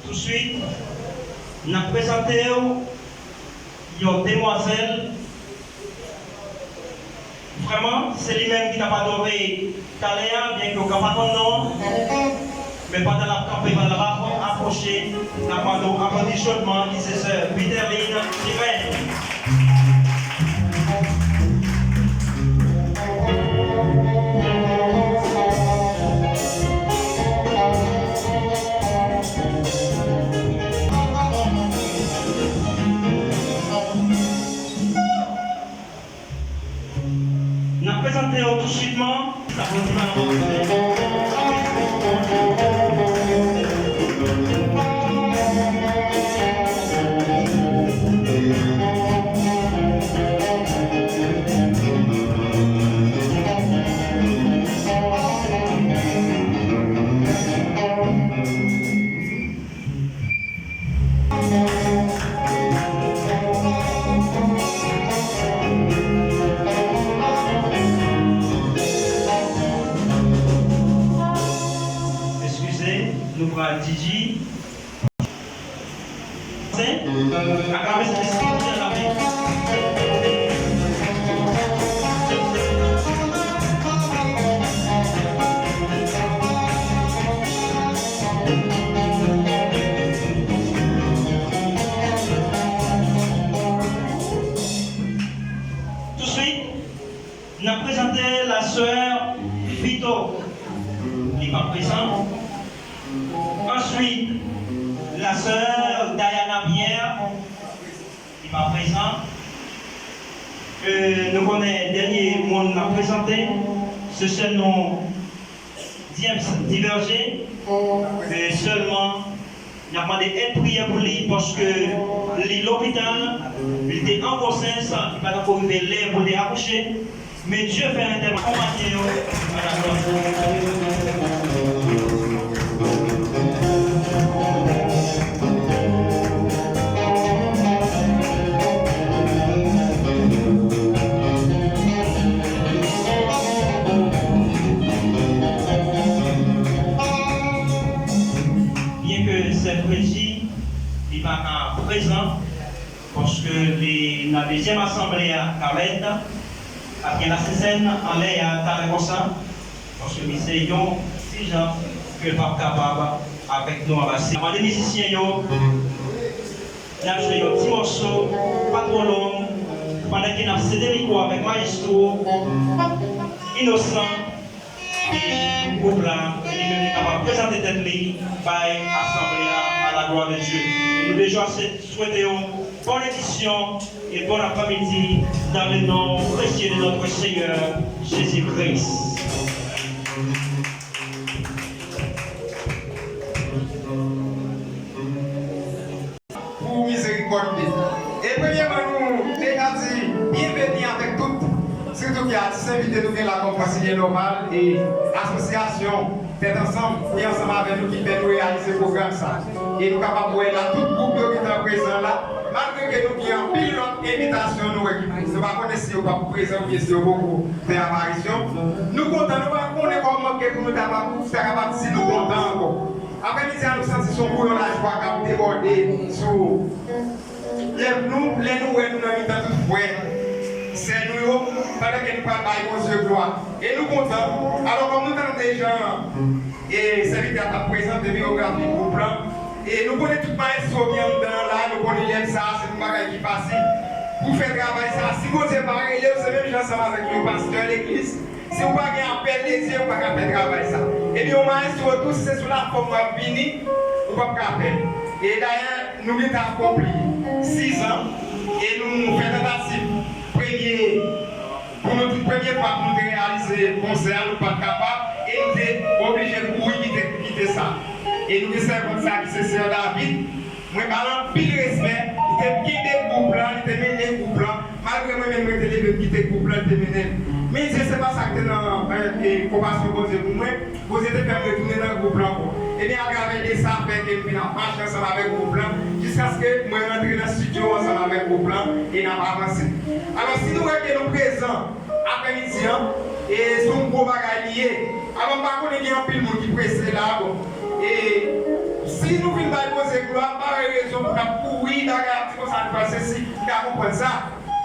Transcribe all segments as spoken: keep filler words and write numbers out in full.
Touswit, n ap prezante w yon demwazèl. Vrèman, se li menm ki t ap adore talè a, byenke w ka pa konn non an. Men pandan l ap kanpe, pandan l ap apwoche, n ap mande w aplodi chodman, ki se sè Peterline Sirène. N ap prezante yo touswitman. Eskize, nou pran D J. Aklame Sentespri pou l lave. Touswit, n ap prezante la sè Vito. Li pa prezan. Answit, la sè Diana Pierre. Li pa prezan. E, nou konnen dènye moun n ap prezante, se sè nou James Diverger. Men sèlman, n ap mande èd priyè pou li, paske li lopital, li te an gwosès, li pa t ankò rive lè pou li te akouche. Men Dye fè entèvansyon, akonpanye yo a la glwa. Byenke sè Fredi, li pa ka prezan, paske li nan dezyèm asanble a Kawèd, ap gen lasentèn anlè a talè konsa, paske li se yon ti jan ke l p ap kapab avèk nou anba sèn. Mande mizisyen yo, n ap jwe yon ti mòso, pa twò long, pandan ke n ap sede mikwo avèk mayestwo Inosan. Gwoup la, li menm li kapab prezante tèt li bay asanble a, à la gloire de Dieu. E nou deja se-, swete yon bòn edisyon e bòn aprèmidi dans le nom précieux de notre Seigneur Jésus-Christ. Pou mizerikòd li. E premyèman, nou deja di byenveni avèk tout, sitou ke atis envite nou gen la kòm Fransiliyen nòmal e asosyasyon Tèt Ansanm ki ansanm avè nou ki fè nou reyalize pwogram sa. E nou kapab wè la tout gwoup yo gentan prezan la, malgre ke nou gen anpil lòt envitasyon nou wè ki, nou pa konnen si yo p ap prezan oubyen si yo poko fè aparisyon. Nou kontan, nou pa konnen kòman ke pou nou ta, ta kapab di nou kontan ankò. Aprèmidi a, nou santi se yon bouyon lajwa k ap debòde sou lèv nou, lè nou wè nou nan mitan tout frè, sè nou yo, pandan ke nou pral bay Bondye glwa. E nou kontan. Alò, kòm nou tande jan, e, sèvitè a t ap prezante biyografi gwoup lan, e nou konnen tout mayestwo ki anndan an la, nou konnen lèv sa a, se yon bagay ki fasil pou fè travay sa a. Si Bondye pa rele w, se menm jan ansanm avèk yon pastè legliz. Si w pa gen apèl de Dye, ou pa ka fè travay sa. Ebyen, yon mayestwo tou, si se sou lafòm w ap vini, ou p ap ka fè l. E dayè, nou gentan akonpli sizan, e nou fè tantativ premye, pou nou tout premye fwa pou nou te reyalize konsè a, nou pa t kapab, e nou te oblije kouri kite, kite sa. E nou gen sèvant sa ki se sè David, mwen ba l anpil respè, li te kenbe gwoup lan, li te mennen gwoup lan, malgre mwen menm mwen te leve m kite gwoup lan, li te mennen l. Men Dye se pa sa k te nan, e, e, konpasyon Bondye pou mwen. Bondye te fè m retounen nan gwoup lan ankò. Ebyen, atravè de sa, fè ke m vin ap mache ansanm avèk gwoup lan, jiskaske mwen rantre nan estidyo ansanm avèk gwoup lan, e n ap avanse. Alò, si nou wè ke nou prezan aprèmidi an, e se yon gwo bagay li ye. Alò, m pa konnen, gen anpil moun ki prese la, bon. E si nou vin bay Bondye Yo ap bare rezon pou n ap kouri, bagay ap di konsa, nou pral sesi, m ka konprann sa.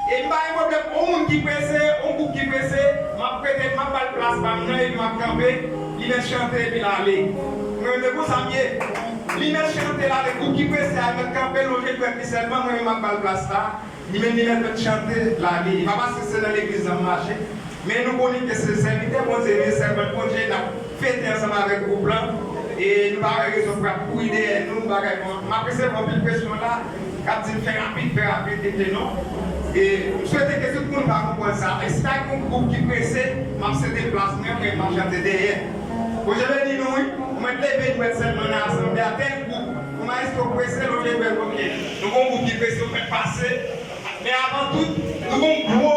E m pa gen pwoblèm, yon moun ki prese, yon gwoup ki prese, m ap prete, m ap ba l plas pa m nan, epi m ap kanpe, li mèt chante, epi l ale. Mwen menm, se konsa m ye. Li mèt chante, l ale, gwoup ki prese a, mèt kanpe, lonje dwèt li sèlman, mwen menm, m ap ba l plas la. Li menm, li mèt, mèt chante, l ale. E pa paske se nan legliz la m mache. Men nou konnen ke se sèvitè Bondye nou ye, sèvant Bondye, n ap fete ansanm avèk gwoup lan. E nou pa wè rezon pou ap kouri dèyè nou, bagay bon. M ap resevwa anpil presyon la, k ap di m fè rapid, fè rapid, e ke non. E m swete ke tout moun pa konprann sa. E si ta gen yon gwoup ki prese, m ap sede plas mwen, mwen m ap chante dèyè. Bondye beni nou, wi. Mwen t leve dwèt sèlman nan asanble a, tèl gwoup. Yon mayestwo prese, lonje dwèt, oke. Nou gon gwoup ki prese, ou fèk pase. Men avan tout, nou gon gwo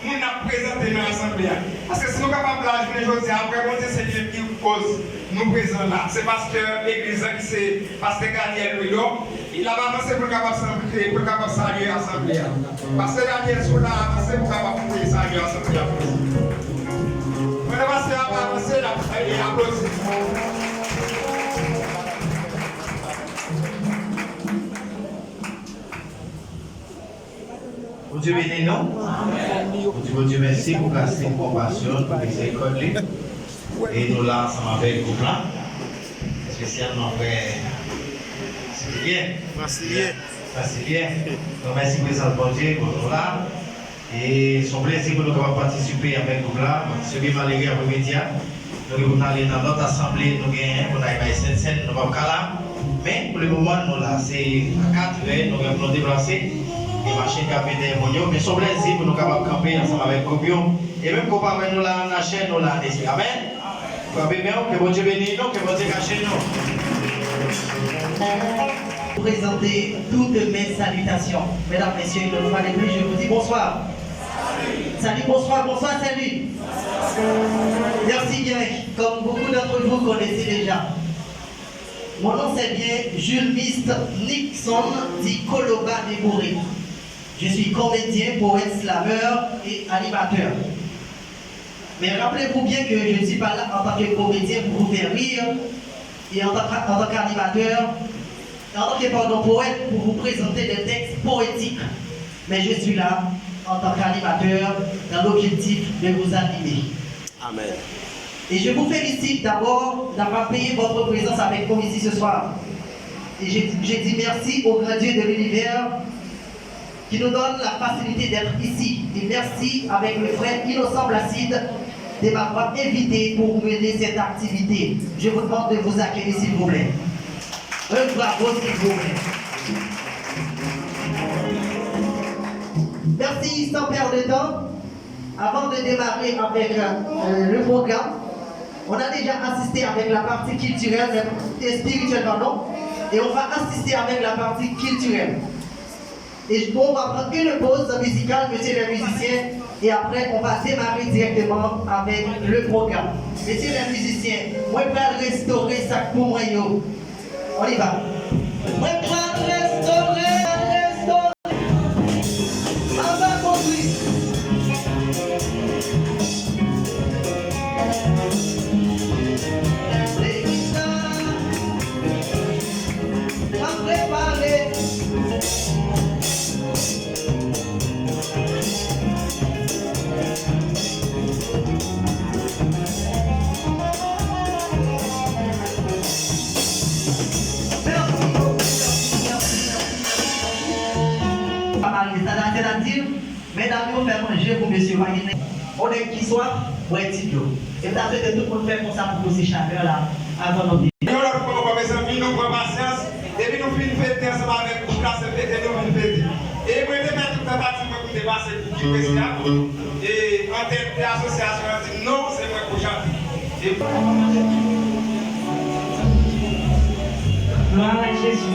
moun n ap prezante nan asanble a. Paske si nou kapab la jounen jodi a, apre Bondye se li menm ki koz nou prezan la. Se pastè legliz la ki se pastè Daniel Louis Lor. L ap avanse pou l kapab sanble, pou l kapab salye asanble a. Pastè Daniel, si w la, avanse pou w kapab salye asanble a. Pandan pastè a ap avanse, n ap, e, aplodi. Bondye beni nou. Nou di Bondye mèsi pou gras li, pou konpasyon l, pou mizerikòd li. E nou la ansanm avèk gwoup la, espesyalman frè Silvyen. Frè Silvyen. Frè Silvyen. Donk, mèsi prezans Bondye pou nou la. E se yon plezi pou nou kapab patisipe avèk gwoup la. Se byen malere apremidi a. Nou gen pou n ale nan lòt asanble nou genyen pou n al bay Sentsèn, nou p ap ka la. Men, pou le moman, nou la. Se a katrè, nou gen pou nou deplase. Gen machin k ap vin dèyè moun yo. Men se yon plezi pou nou kapab kanpe ansanm avèk gwoup yo. E menm ke w pa wè nou la nan chè, nou la nan lespri. Amèn. Frape men w, ke Bondye beni nou, ke Bondye kache nou. Présenter toutes mes salutations. Mesdames, Messieurs, une fois de plus, je vous dis bonsoir. Salut, bonsoir, bonsoir, salut. Merci bien. Comme beaucoup d'entre vous connaissez déjà, mon nom c'est bien Jules Mist Nixon, dit Koloba Débouré. Je suis comédien, poète, slameur et animateur. Mais rappelez-vous bien que je ne suis pas là en tant que comédien pour vous faire rire et en tant que, en tant qu'animateur, en tant que, pardon, poète pour vous présenter des textes poétiques. Mais je suis là en tant qu'animateur dans l'objectif de vous animer. Amen. Et je vous félicite d'abord d'avoir payé votre présence avec nous ici ce soir. Et je, je dis merci au grand Dieu de l'univers qui nous donne la facilité d'être ici. Et merci avec le frère Innocent Placide de m'avoir invité pour mener cette activité. Je vous demande de vous accueillir, s'il vous plaît. Un bravo, s'il vous plaît. Merci, sans perdre de temps. Avant de démarrer avec, euh, le programme, on a déjà assisté avec la partie culturelle, mais spirituelle, pardon, et on va assister avec la partie culturelle. Et on va prendre une pause musicale, messieurs les musiciens, et après, on va démarrer directement avec le programme. Messieurs les musiciens, mwen pral restore sa k pou mwen yo. On y va. Mwen pral restore, restore. Anba kouvri. Legliz la ap prepare. Pa mal, sa, sa, sètadi, medam yo fè manje pou mesye yo, pa gen nèg. On nèg ki swaf, bwè ti dlo. E m ta swete tout moun fè konsa pou pouse chalè la avan nou vini. Yon lòt fwa ankò, mezanmi, nou pran pasyans. Depi nou fin fete ansanm avèk gwoup la, se fete nou vin fete. E mwen te fè tout tantativ mwen pou m te pase pou ki presi a. E an tèt de asosyasyon an di m non, se mwen k pou chante. E glwa a Jezi.